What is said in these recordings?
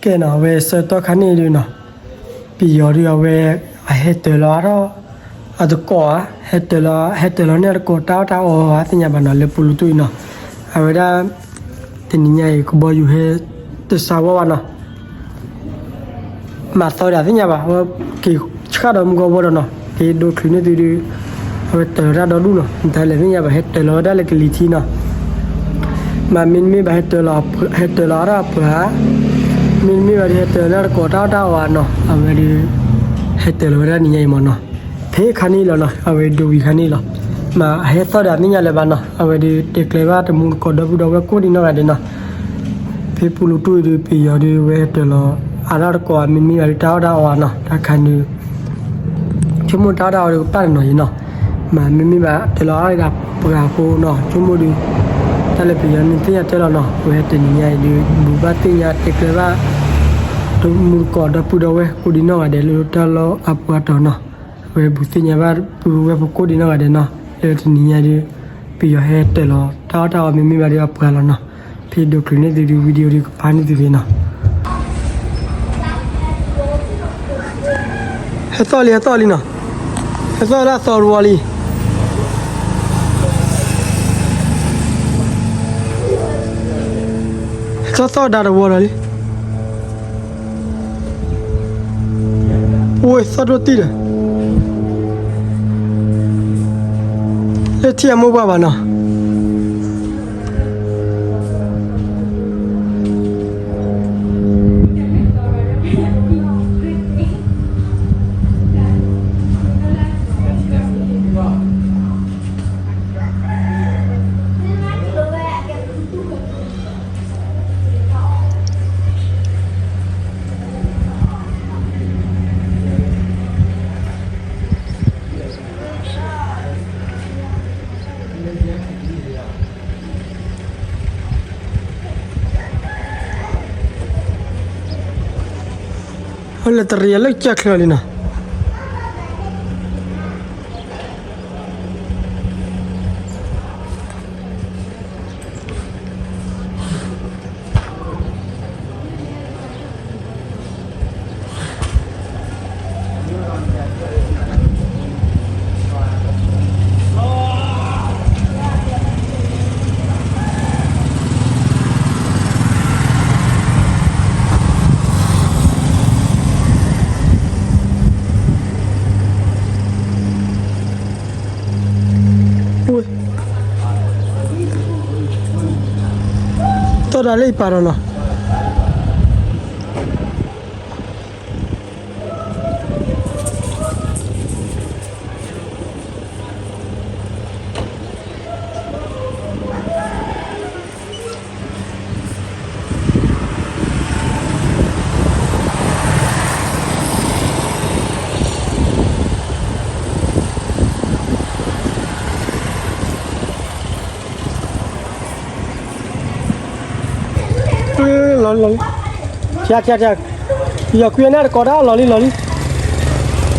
ကဲနီၤ အဝဲဆၢကတီၢ်ခါန့ၣ်ဒုးနီၤ, ပယီၤဒုးအဝဲ အဟဲတၢၤလီၤအါထီၣ် အတကိးဧါ, ဟဲတၢၤလီၤ ဟဲတၢၤလီၤန့ၢ်အတကိးတၢ်အီၣ်တၢ်အီဧါ သ့ၣ်ညါဘၣ်နီၤ လၢပူၤလူၤတူၢ်အံၤနီၤ, အဝဲဒၣ် တနံၤညါအံၤ ကဘီယူၤဟဲတစးဝီဘၣ်နီၤ မၤသီဒၣ်သ့ၣ်ညါဘၣ် အဝဲက့ၤဆှၣ်ဒီးမုၢ်ဂီၤဘီဒီးနီၤ က့ၤဒိချုးန့ၢ်သုဒုး အဝဲတၢၤလီၤတၢ်ဒီဒူၣ်နီၤ မတၤလဲၣ်သ့ၣ်ညါဘၣ် ဟဲတၢၤလီၤဝဲဒၣ်လၢကလံၤထံနီၤ မ့တမ့ၢ်ဘၣ် ဟဲတၢၤလီၤအါထီၣ်အပှၤ, မ့တမ့ၢ်ဘၣ်ဒီး ဟဲတၢၤလီၤတၢ်တကိးတၢ်အီၣ်တၢ်အီဧါနီၤ အဝဲဒုး ဟဲတၢၤလီၤဝဲဒၣ်နံၤညါအံၤမ့ၢ်နီၤ, ဖဲခါန့ၣ်လီၤနီၤ အဝဲဒိဝံၤခါန့ၣ်လီၤ, မ့ၢ်အဟဲသီၣ်ဒၣ်သ့ၣ်ညါလၢၤဘၣ်နီၤ အဝဲဒုးတဲကျဲဘၣ်တမူတကိးဒီပုၢ်ဒီဝဲၢ်ကိးဒံနီၢ်ဂၤဒဲးနီၤ, ဖဲပူၤလူၤတူၢ်အံၤဒုး ပယီၤဒုးဝဲဟဲတၢၤလီၤ အါထီၣ်တကိး မ့တမ့ၢ်ဘၣ်ဒီး တၢ်အီၣ်တၢ်အီဧါနီၤ တၢ်ခါဒုး ဆိကမိၣ်တၢ်အီၣ်တၢ်အီဒုးကပၣ်တနီၤအံၤနီၤ, မ့မ့ၢ်ဘၣ်တၢၤလီၤအါထီၣ်ဒၣ်ပှၤဖိနီၤ ဆိကမိၣ်ဒုး တၢ်လၢပယီၤန့ၣ်သ့ၣ်ညါတဲလီၤနီၤ အဝဲတနံၤညါအံၤဒုး ဘူၣ်ဘၣ်သ့ၣ်ညါတဲကျဲဘၣ် တမူတကိးဒီပုၢ်ဒီဝဲၢ်ကိးဒံနီၢ်ဂၤဒဲးလၢတၢ်လီၢ်အပူၤအတီၤနီၤ, အဝဲဘူၣ်သ့ၣ်ညါဘၣ်ပုၢ်ဝဲၢ်ဖိကိးဒံနီၢ်ဂၤဒဲးနီၤ လၢတနံၤညါအံၤဒုး ပယီၤဟဲတၢၤလီၤ တၢ်အီၣ်တၢ်အီ မ့မ့ၢ်ဘၣ်ဒီးအပှၤလီၤနီၤ, ဖဲဒိချုးန့ၢ်သုဒုး video ဒုးကဖးန့ၢ်သုဖဲနီၤ ဟဲသီၣ်လံ ဟဲသီၣ်လံနီၤ, ဟဲသီၣ်ဒၣ်သီတဝီလံ, ဟဲသီၣ်သီၣ်ဒၣ်တဝီလီၤလံ, အိၣ်သီၣ်ဒိၣ်တံၢ်ဒီး လၢထံအမိၢ်ပှၢ်ဘၣ်နီၤ အလဲၤတရံးအလၢကစၢ်ချၢလံနီၤ. သီၣ်ဒၣ်လၢအံၤပာ်ဒီးနီၤ. လီၤလံ လီၤလံ ပယီၤကွံာ်အီၤန့ၣ်တကိးတၢ် လီၤလံ လီၤလံ လီၤ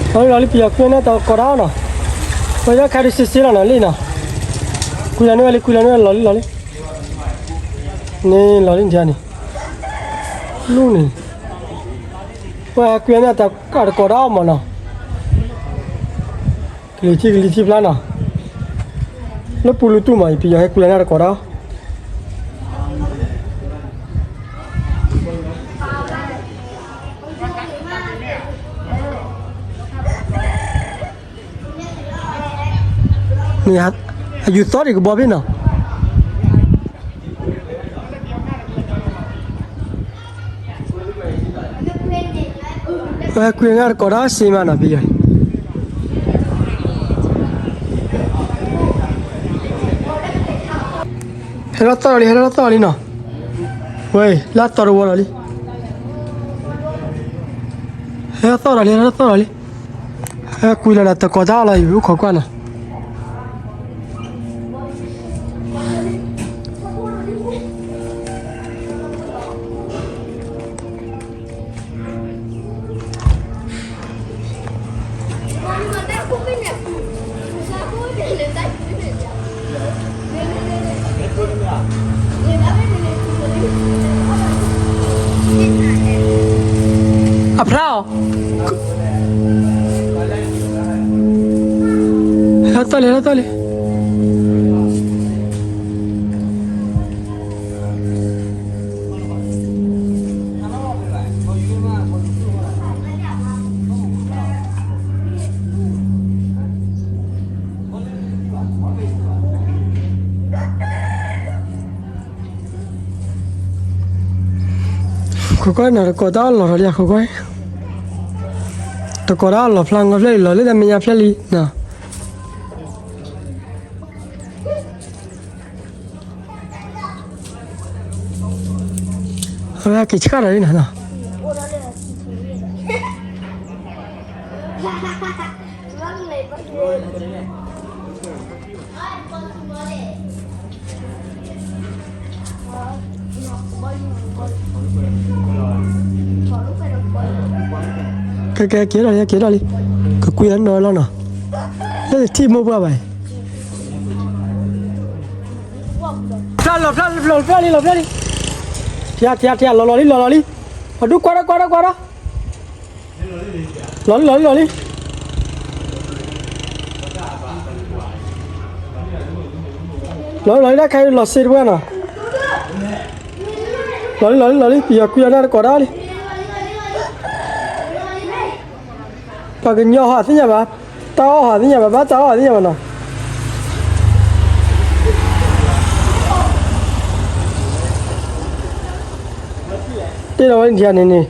လံ လီၤလံ ပယီၤကွံာ်အီၤန့ၣ်တကိးတၢ်နီၤ. ပယီၤခါဒုးစ့စ့လီၤနီၤ လံနီၤ. ကွံာ်လီၤန့ၢ်ဝဲလံ ကွံာ်လီၤန့ၢ်ဝဲလီၤလံ လီၤလံ န့ၣ်လီၤလံန့ၣ် လူန့ၣ် ပှၤကွံာ်အီၤန့ၣ်တကိးတၢ်အီၣ်မးနီၤ. ကလံၤထံ ကလံၤထံဖျါနီၤ. လၢပူၤလူၤတူၢ်မး ပယီၤဟဲကွံာ်အီၤန့ၣ်တကိးတၢ် န့ၣ် အယူၤသီၣ်ဒံးကဘီဖဲနီၤ. ဝဲကွံာ်အီၤန့ၣ်တကိးတၢ်စ့မးနီၤ ပယီၤ ဟဲထီၣ်သီၣ်လံ ဟဲထီၣ်သီၣ်လံနီၤ. ဝဲ လၢသီတဝီလီၤလံ. ဟဲထီၣ်သီၣ်လီၤလံ ဟဲထီၣ်သီၣ်လီၤလံ. ဟဲကွံာ်လီၤဒီးတကိးတၢ်အီၣ်လီၤ ယအိၣ်ခိးကွၢ်နီၤ. အဖျါအီၤ, ဟဲသီၣ်လံ ဟဲသီၣ်လံ. ခိးကွၢ်နၤ တကိးတၢ်အီၣ်လီၤထီၣ်လံ ခိးကွၢ်, တကိးတၢ်အီၣ်လီၤဖျါ ငီဖျၢၣ်လံ လီၤလၢတၢ်မဲာ်ညါဖျၢၣ်လံနီၤ. အဝဲက့ၤဆှၣ်ထီၣ်လံနီၤ. ကဲ ကဲ က့ၤထီၣ်လံ က့ၤထီၣ်လံ, ကကွံာ်အနီၢ်လီၤနီၤ, လၢထံမိၢ်ပှၢ်ဘၣ်. ဖျါလီၤ ဖျါလီၤ ဖျါလံ လီၤဖျါလံ, ထံထံထံ လီၤလီၤလံ လီၤလီၤလံ, ပှၤဒူၣ်ကွၢ်ထီၣ် ကွၢ်ထီၣ် ကွၢ်ထီၣ်, လီၤလံ လီၤလံ လီၤလံ, လီၤလံ လီၤလံ တၢ်ခါအံၤလီၤစ့တပှၢ်နီၤ, လီၤလံ လီၤလံ လီၤလံ ပယီၤကွံာ်အီၤန့ၣ်တကိးတၢ်လံ. ပှၤကညီဟီၣ်သ့ၣ်ညါဘၣ်, တၢ်အီၣ်ဟီၣ်သ့ၣ်ညါဘၣ်, ဘၣ်တၢ်အီၣ်သ့ၣ်ညါဘၣ်နီၤ. တ့ၢ်လီၤဝဲန့ၣ်ထံဂၤန့ၣ်န့ၣ်,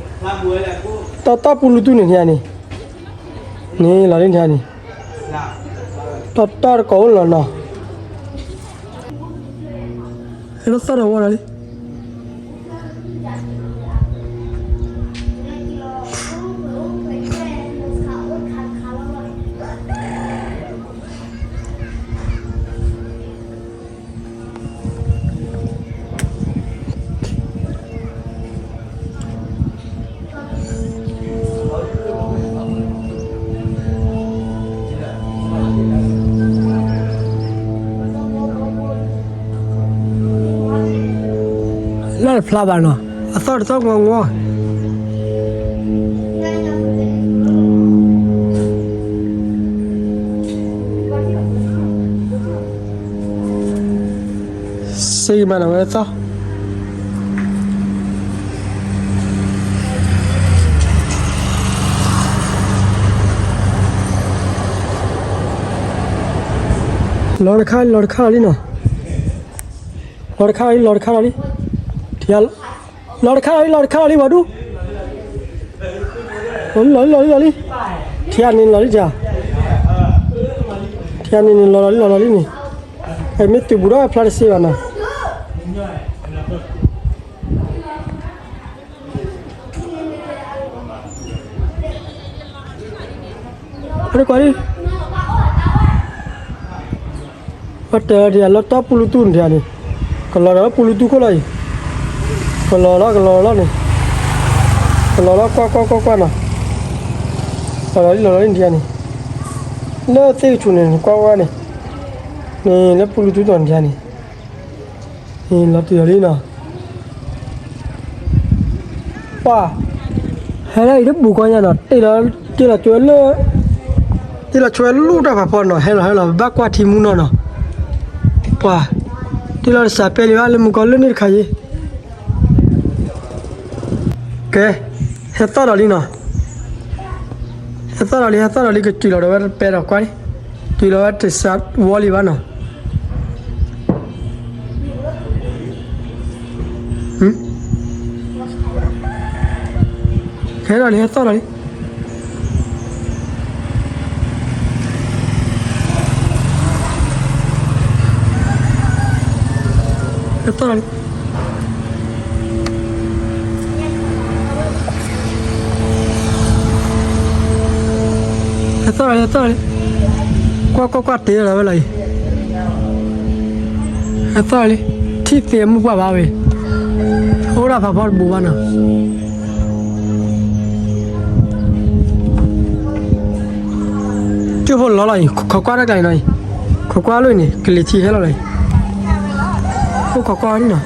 တီတီပူလူတူၢ်န့ၣ်ထံဂၤန့ၣ်, န့ၣ်လီၤလံထံဂၤန့ၣ်, တီတီတကိးအိၣ်လီၤနီၤ. ဟဲလီၤသီၣ်ဒီးဝီဒီးလံ. လၢတဖျါဘၣ်နီၤ, အသီၣ်တသီၣ်ငီငီ. စ့မးနီၤ ဝဲသီၣ် လီၤတခါ လီၤတခါလီၤလံနီၤ, လီၤတခါလီၤလံ လီၤတခါလီၤလံ, ထံဂၤ လီၤတခါလီၤလံ လီၤတခါလီၤလံ ပှၤဒူၣ်, လီၤလံ လီၤလံ လီၤလံ, ထံဂၤန့ၣ်လီၤလံ ထံဂၤ, ထံဂၤန့ၣ်န့ၣ် လီၤလီၤလံ လီၤလီၤလံန့ၣ်, မ့ၢ်တုၤဘူးဒီးဖျါတစ့ဘၣ်နီၤ. အကွၢ်လံ, ပတဲလီၤဒ်အလီၤတီပူလူတူၢ်န့ၣ်ဒ်န့ၣ်, ကလီၤဒီးပူလူတူၢ်ခိၣ်လီၤအံၤ, ကလီၤလီၤ ကလီၤလီၤန့ၣ်, ကလီၤလီၤကွၢ်ကွၢ်ကွၢ်ကွၢ်နီၤ, လီၤလီၤလံ လီၤလီၤလံန့ၣ်ဒ်န့ၣ်, လၢသ့ၣ်ကဆူၣ်န့ၣ် ကွၢ်ကွၢ်န့ၣ်, န့ၣ်လၢပူလူတူၢ်တီၢ်န့ၣ်ဒ်န့ၣ် လီၤတံၢ်လီၤလံနီၤ, ပှၤ, ဟဲလၢအံၤတဘူးကီညါနီၤ, တ့ၢ်လီၤ, တ့ၢ်လီၤကၠွဲလၢ, တ့ၢ်လီၤကၠွဲလၢတၢ်ဖးဖီနီၤ, ဟဲလီၤ ဟဲလီၤ ဘၣ်ကွၢ်ထံမူနီၤနီၤ, ပှၤ, တ့ၢ်လီၤတစးပဲလံဘၣ် လၢမူကီလၢန့ၣ်တခါယ့ၣ် ကဲ, ဟဲသီၣ်ဒီးလံနီၤ, ဟဲသီၣ်ဒီးလံ ဟဲသီၣ်ဒီးလံ ကတုၤလီၤဒီးဝဲပဲဒီးကွၢ်လံ, တုၤလီၤဝဲတစးဝီလံဘၣ်နီၤ, ဟဲဒီးလံ ဟဲသီၣ်ဒီးလံ ဟဲသီၣ်လံ, ဟဲသီၣ်လံ ဟဲသီၣ်လံ, ကွၢ်ကွၢ်ကွၢ် တ့ၢ်လီၤဝဲလီၤအံၤ, ဟဲသီၣ်လံ, ထံၣ်သ့ၣ်မုၢ်ပှၢ်ဘၣ်ဝဲ, အိၣ်ဒၣ်ဖးဖီတဘူးဘၣ်နီၤ ကၠိဖိလီၤလီၤအံၤ ခိးကွၢ်တၢ်ကျါအံၤနီၤအံၤ, ခိးကွၢ်လီၤအံၤန့ၣ် ကလံၤထံဟဲလီၤလီၤအံၤ, အိၣ်ခိးကွၢ်န့ၣ်နီ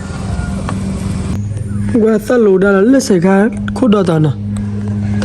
ၤ, ဝဲသၣ်လိၤဒါလီၤလၢစဲးခါခိၣ်ဒီသးနီၤ, တ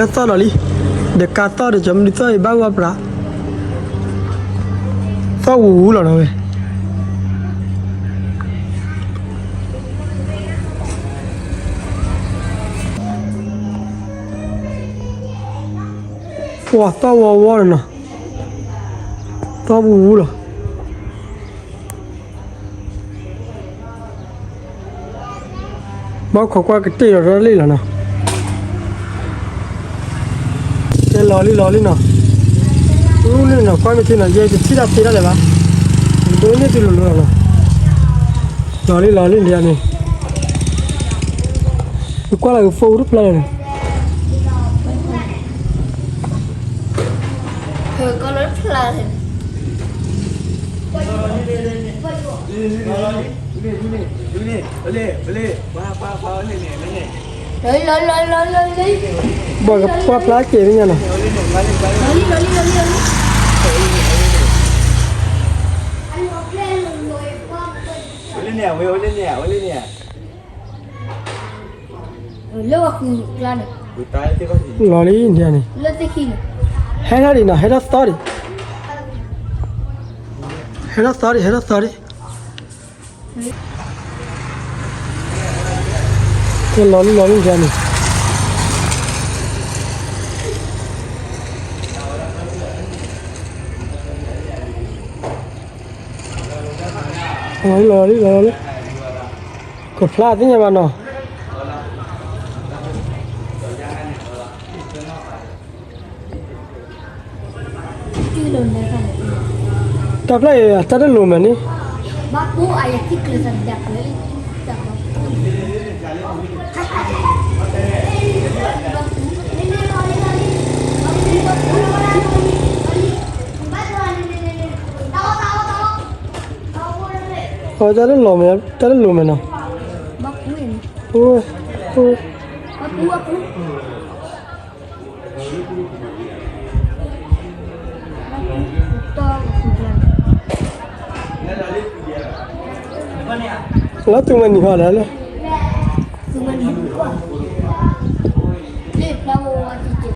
ဟဲသီၣ်လီၤလံ, ဒီးကါသီၣ်ဒီး ကၠီမနုၤသီၣ်အံၤဘၣ်ဝဲပြး, သီၣ်ဝူဝူလီၤနီၤဝဲ. ပှၤသီၣ်ဝီဝီနီၤနီၤ, သီၣ်ဝူဝူလီၤ. ဘၣ်ခိးကွၢ်ကတ့ၢ်လီၤလံလီၤနီၤ, ကဲလီၤလံလီၤလံနီၤ, အူလံနီၤ ကွၢ်မ့ၢ်ထံနီၤ ယဲယထံၣ်တၢ်သ့ဒၣ်လဲာ်ဘၣ်, ဒိးန့ၢ်တုၤလိၤလိၤလီၤနီၤ, လီၤလံလီၤလံဒ်န့ၣ်, ပကွၢ်လၢကဖိတဖျါလီၤနီၤ. ဘၣ်ကပှၢ်ဖျါက့ၤလၢညါနီၤ. လီၤလံဒ်န့ၣ်, ဟဲထီၣ်ဒံးနီၤ ဟဲထီၣ်သီဒံး, ဟဲထီၣ်သီဒံး ဟဲထီၣ်သီဒံး, လီၤလံလီၤလံဒ်န့ၣ်. လီၤလံ လီၤလံ, ကဖျါသ့ၣ်ညါဘၣ်နီၤ. တၢ်ဖျါအံၤ တၢ်တလိၤမဲာ်န့ၣ်, တၢ်တလိၤမဲာ်, တၢ်တလိၤမဲာ်နီၤ. လီၤသူမၤနံၤဟီဒီးလၢ, လၢပျီဝဲဝဲ